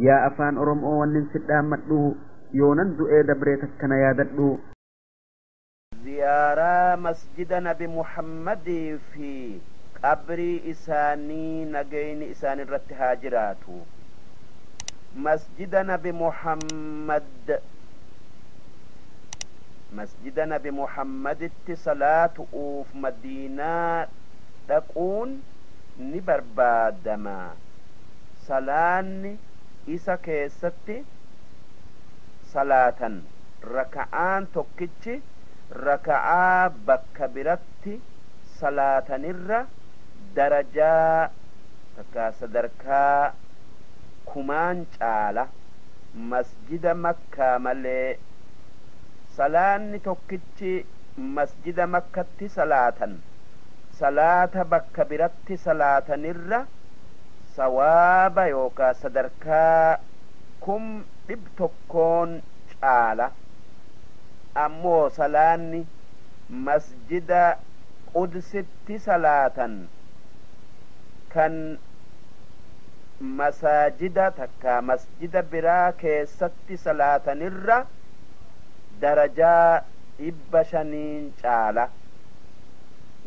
Yaa afaan Oromoo wannin sidhaammadhu yoonan du'ee dabree takkana yaadadhu. Ziyaaraa masjida Nabi Muhammadii fi qabrii isaanii nagayni isaan irratti haa jiraatu. Masjida Nabi Muhammad, masjida Nabi Muhammaditti salaatu'uuf Madiinaa dhaquun ni barbaadama. Salaanni isa keessatti salaatan raka'aan tokkichi raka'aa bakka biratti salaatanirra darajaa takkaa sadarkaa kumaan caala. Masjida Makkaa malee salaanni tokkichi masjida Makkatti salaatan salaata bakka biratti salaatanirra sawaaba yookaa sadarkaa 100,000 caala. Ammoo salaanni masjida Qudsitti salaatan kan masaajida takkaa masjida biraa keessatti salaatanirra darajaa 500 caala.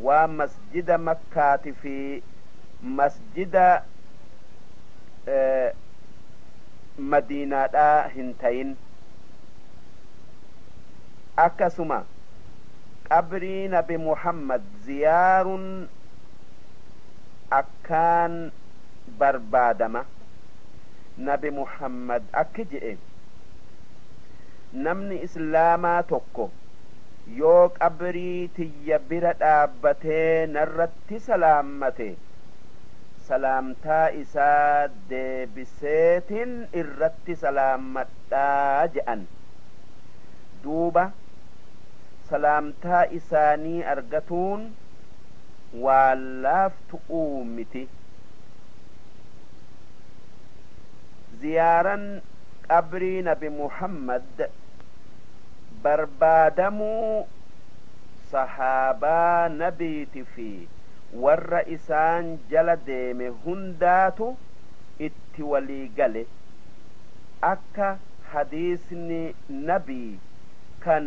Waan masjida Makkaati fi masjida Madiinaadhaa hin ta'in. Akkasuma qabrii Nabi Muhammad ziyaarun akkaan barbaadama. Nabi Muhammad akki je'e: namni islaamaa tokko yoo qabrii tiyya bira dhaabbatee narratti salaammate, salaamtaa isaa deebiseetin irratti salaammadhaa je'an. Duuba salaamtaa isaanii argatuun waan laaftu'uu miti. Ziyaaran qabrii Nabi Muhammad barbaadamuu sahaabaa nabiiti fi warra isaan jala deeme hundaatu itti walii gale. Akka hadiisni nabii kan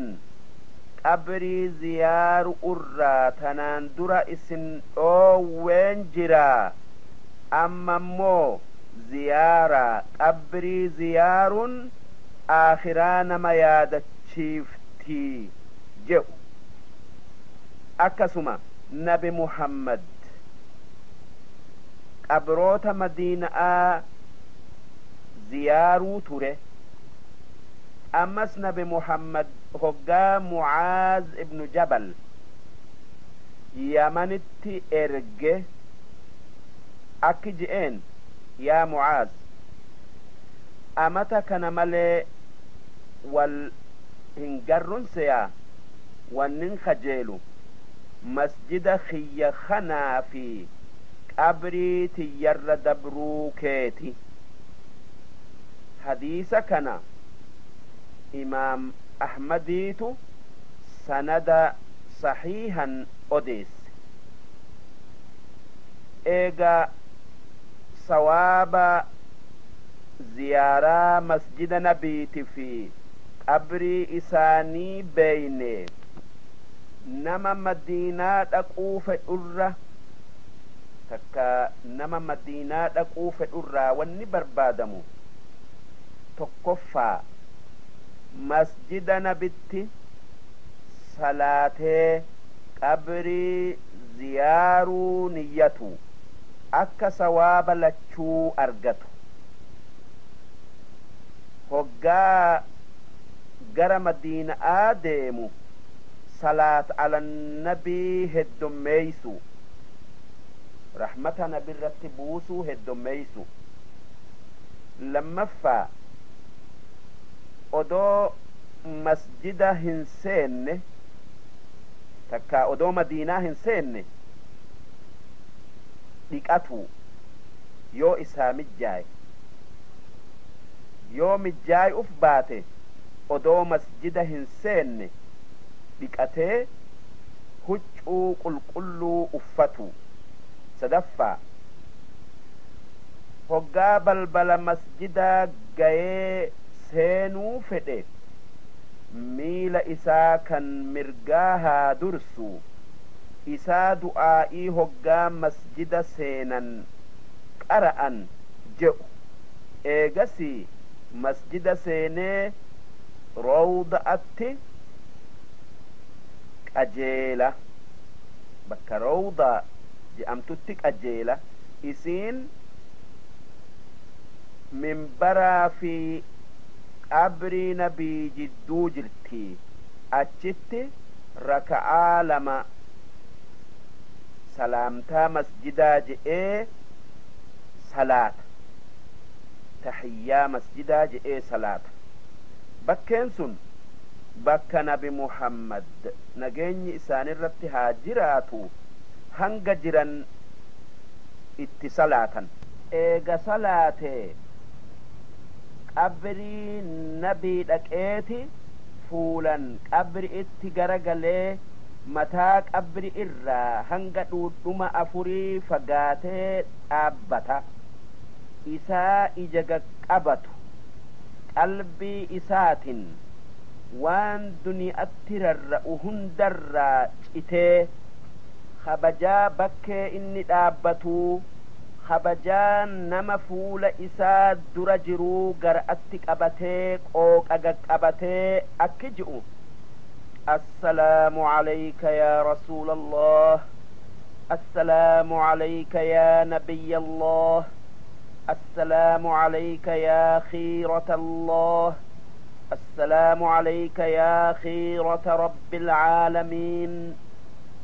qabrii ziyaaru irraa tanaan dura isin dhoowween jiraa, amma immoo ziyaaraa qabrii ziyaaruun aakhiraa nama yaadachiiftii jedhu. Akkasuma Nabi Muhammad qabroota Madiina'aa ziyaaruu ture. Ammas Nabi Muhammad hoggaa Mucaaz ibnu Jabal Yamanitti erge akki je'een: yaa Mucaaz, amata kana malee wal hin garrun seyaa, wannin kajeelu masjida kiyya kanaa fi qabrii tiyyarra dabruu keeti. Hadiisa kana Imaam Ahmadiitu sanada sahiihan odeesse. Eega sawaaba ziyaaraa masjida nabiiti fi qabrii isaanii beeyne, nama Madiinaa dhaquu fedhurra takka nama Madiinaa dhaquu fedhurraa wanni barbaadamu: tokkoffaa, masjida nabitti salaatee qabrii ziyaaruu niyyatu, akka sawaaba lachuu argatu. Hoggaa gara Madiina'aa deemu salaat alannabii heddommeeysu, rahmata nabirratti buusuu heddommeeysu. Lammaffaa, odoo masjida hin seenne takka odoo Madiinaa hin seenne dhiqatu yoo isaa mijjaaye. Yoo mijjaay uf baate, odoo masjida hin seenne dhiqatee huccuu qulqulluu uffatu. Sadaffaa, Hoggaa balbala masjidaa gayee seenuu fedhe, miila isaa kan mirgaa haa dursu. Isaa du'aa'ii hoggaa masjida seenan qara'an je'u. Eegasii masjida seenee rawda'atti qajeela, bakka rawdaa je'amtutti qajeela. Isiin minbaraa fi qabrii nabii jidduu jirti. Achitti raka'aa 2 salaamtaa masjidaa je'ee salaata, taxiyyaa masjidaa je'ee salaata. Bakkeen sun bakka nabi Muhammad, nageenyi isaanirratti haa jiraatu, hanga jiran itti salaatan. Eega salaate qabrii nabii dhaqeeti fuulan qabri itti garagalee mataa qabri irraa hanga dhuudhuma 4 fagaatee dhaabbata. Isaa ija qaqqabatu, qalbii isaatin waan duniyaatti rarra'u hundarraa citee, kabajaa bakkee inni dhaabbatuu, kabajaa nama fuula isaa dura jiruu gar'atti qabatee, qooqa qaqqabatee akki ji'u: "Assalaamu alayka yaa rasuula Allah, assalaamu alayka yaa nabiyya Allah, assalaamu alayka yaa khiirata Allah, assalaamu alayka yaa khiirata rabbil caalamiin.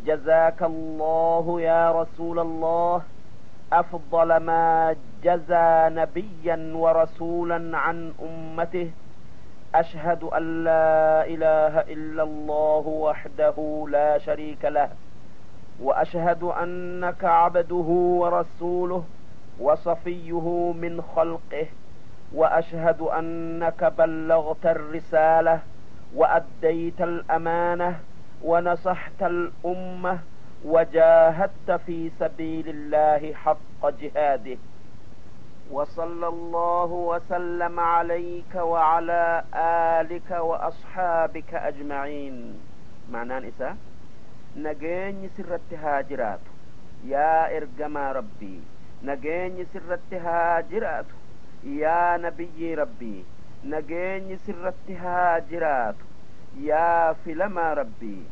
جزاك الله يا رسول الله أفضل ما جزى نبيا ورسولا عن أمته. أشهد أن لا إله إلا الله وحده لا شريك له، وأشهد أنك عبده ورسوله وصفيه من خلقه، وأشهد أنك بلغت الرسالة وأديت الأمانة ونصحت الأمة وجاهدت في سبيل الله حق جهاده. وصلى الله وسلم عليك وعلى آلك وأصحابك أجمعين." Ma'naan isaa: nageenyi sirratti haa jiraatu yaa ergamaa Rabbii, nageenyi sirratti haa jiraatu yaa nabiyyii Rabbii, nageenyi sirratti haa jiraatu yaa filamaa Rabbii,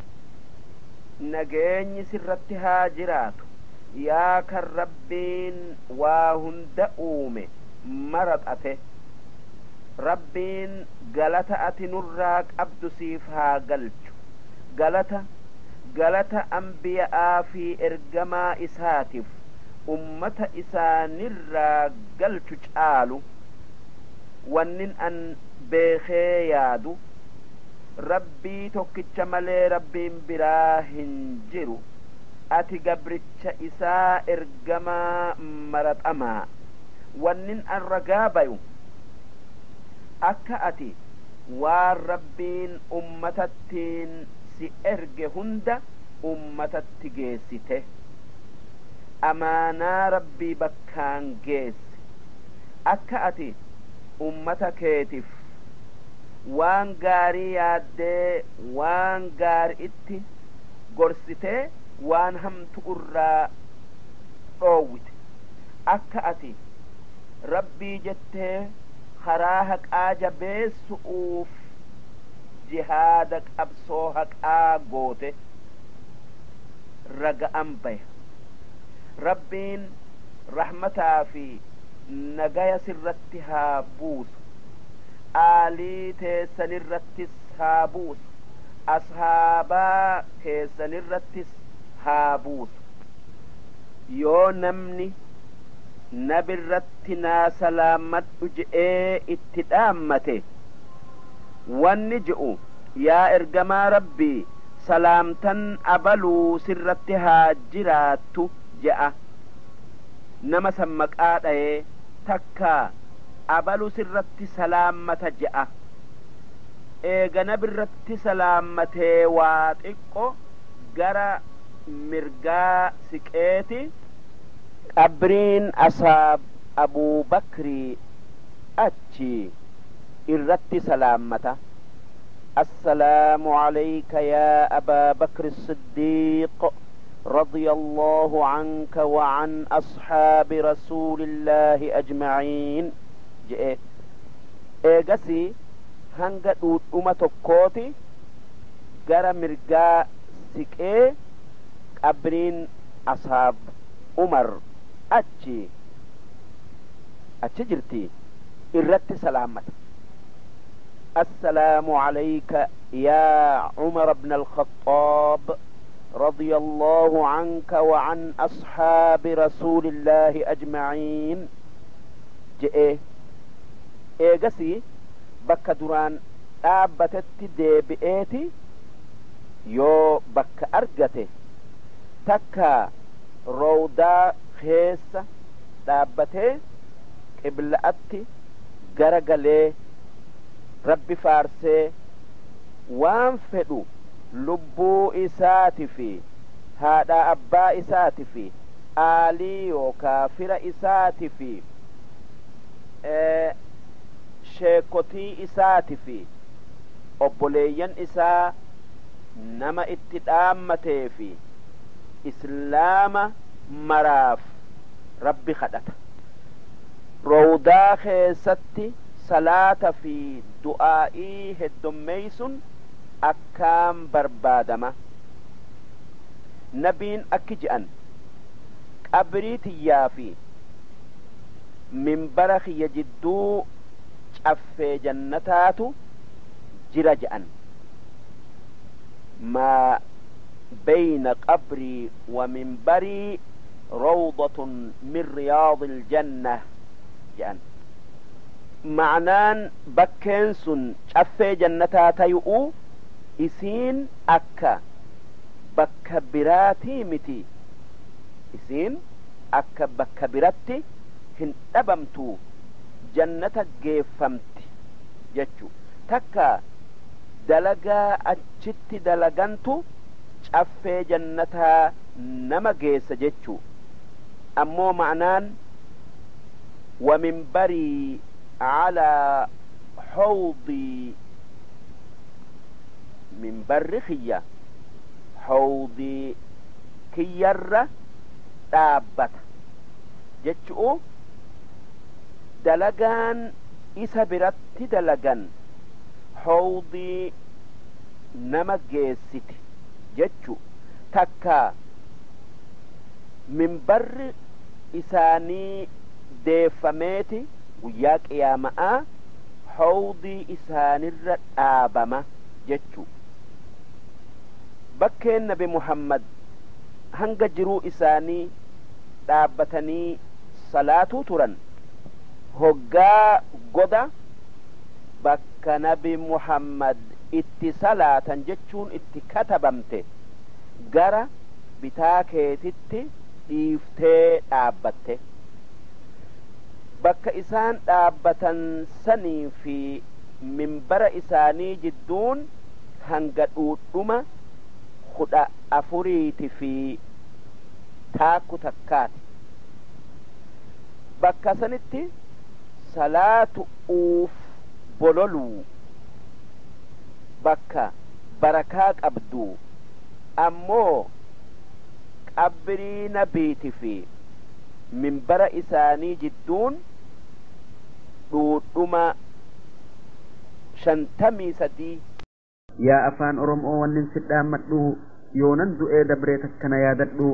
nageenyi sirratti haa jiraatu yaa kan Rabbiin waa hunda uume maraxate. Rabbiin galata ati nurraa qabdu siif haa galchu, galata ambiya'aa fi ergamaa isaatiif ummata isaanirraa galchu caalu. Wannin an beekee yaadu, Rabbii tokkicha malee Rabbiin biraa hin jiru. Ati gabricha isaa ergamaa maraxamaa. Wannin an ragaa bayu akka ati waan Rabbiin ummatattiin si erge hunda ummatatti geessite, amaanaa Rabbii bakkaan geesse, akka ati ummata keetiif waan gaarii yaaddee waan gaari'itti gorsitee waan hamtu irraa dhoowwite, akka ati Rabbii jettee karaa haqaa jabeessu'uuf jihaada qabsoo haqaa goote raga'an baya. Rabbiin rahmataa fi nagaya sirratti haa buusu, aalii teessanirrattis haa buusu, ashaabaa keessanirrattis haa buusu." Yoo namni nabirratti naa salaamadhu je'ee itti dhaammate, wanni je'u: "Yaa ergamaa Rabbii, salaamtan abaluu sirratti haa jiraattu" je'a. Nama san maqaa dhayee takkaa abalu sirratti salaammata je'a. Eega nabirratti salaammatee waa xiqqo gara mirgaa siqeeti qabriin Abuu Bakrii achi irratti salaammata. Assalaamu alayka yaa Abaa Bakri Siddiiq رضي الله عنك وعن أصحاب رسول الله أجمعين je'e. Eegasii hanga dhuudhuma tokkooti gara mirgaa siqee qabriin ashaab Umar achi jirti irratti salaammata. السلام عليك يا عمر بن الخطاب رضي الله عنك وعن أصحاب رسول الله أجمعين je'e. Eegasii bakka duraan dhaabbatetti deebi'eeti yoo bakka argate takka roowdaa keessa dhaabbatee qibla'atti gara galee Rabbi faarsee waan fedhu lubbuu isaati fi haadha abbaa isaati fi aalii yookaa fira isaati fi sheekotii isaati fi obboleeyyan isaa nama itti dhaammatee fi Islaama maraaf Rabbi kadhata. Roowdaa keessatti salaata fi du'aa'ii heddommeeysun akkaan barbaadama. Nabiin akki je'an: qabrii tiyyaa fi minbara kiyya jidduu caffee jannataatu jira je'an. Maa bayna qabrii wa minbarii rawdatun min riyaadil janna je'an. Ma'anaan bakkeen sun caffee jannataa tayu'uu isiin akka bakka biraatii miti, isiin akka bakka biratti hin dhabamtu, jannata geeffamti jechu. Takka dalagaa achitti dalagantu caffee jannataa nama geessa jechu. Ammoo ma'anaan wa minbarii على حوضي minbarri kiyya hawdii kiyyarra dhaabbata jechu'u dalagaan isa biratti dalagan hawdii nama geessiti jechu. Takka minbarri isaanii deeffameeti guyyaa qiyaama'aa hawdii isaanirra dhaabama jechu. Bakkeen Nabi Muhammad hanga jiruu isaanii dhaabbatanii salaatuu turan hoggaa goda bakka Nabi Muhammad itti salaatan jechuun itti katabamte gara bitaa keetitti dhiiftee dhaabbatte. Bakka isaan dhaabbatan sanii fi minbara isaanii jidduun hanga dhuudhuma 14 fi taakku takkaati. Bakka sanitti salaatu uuf bololuu bakka barakaa qabdu. Ammoo qabrii nabiiti fi minbara isaanii jidduun dhuudhuma 53. Yaa afaan Oromoo wannin si dhaammadhu yoonan du'ee dabree takkana yaadadhu.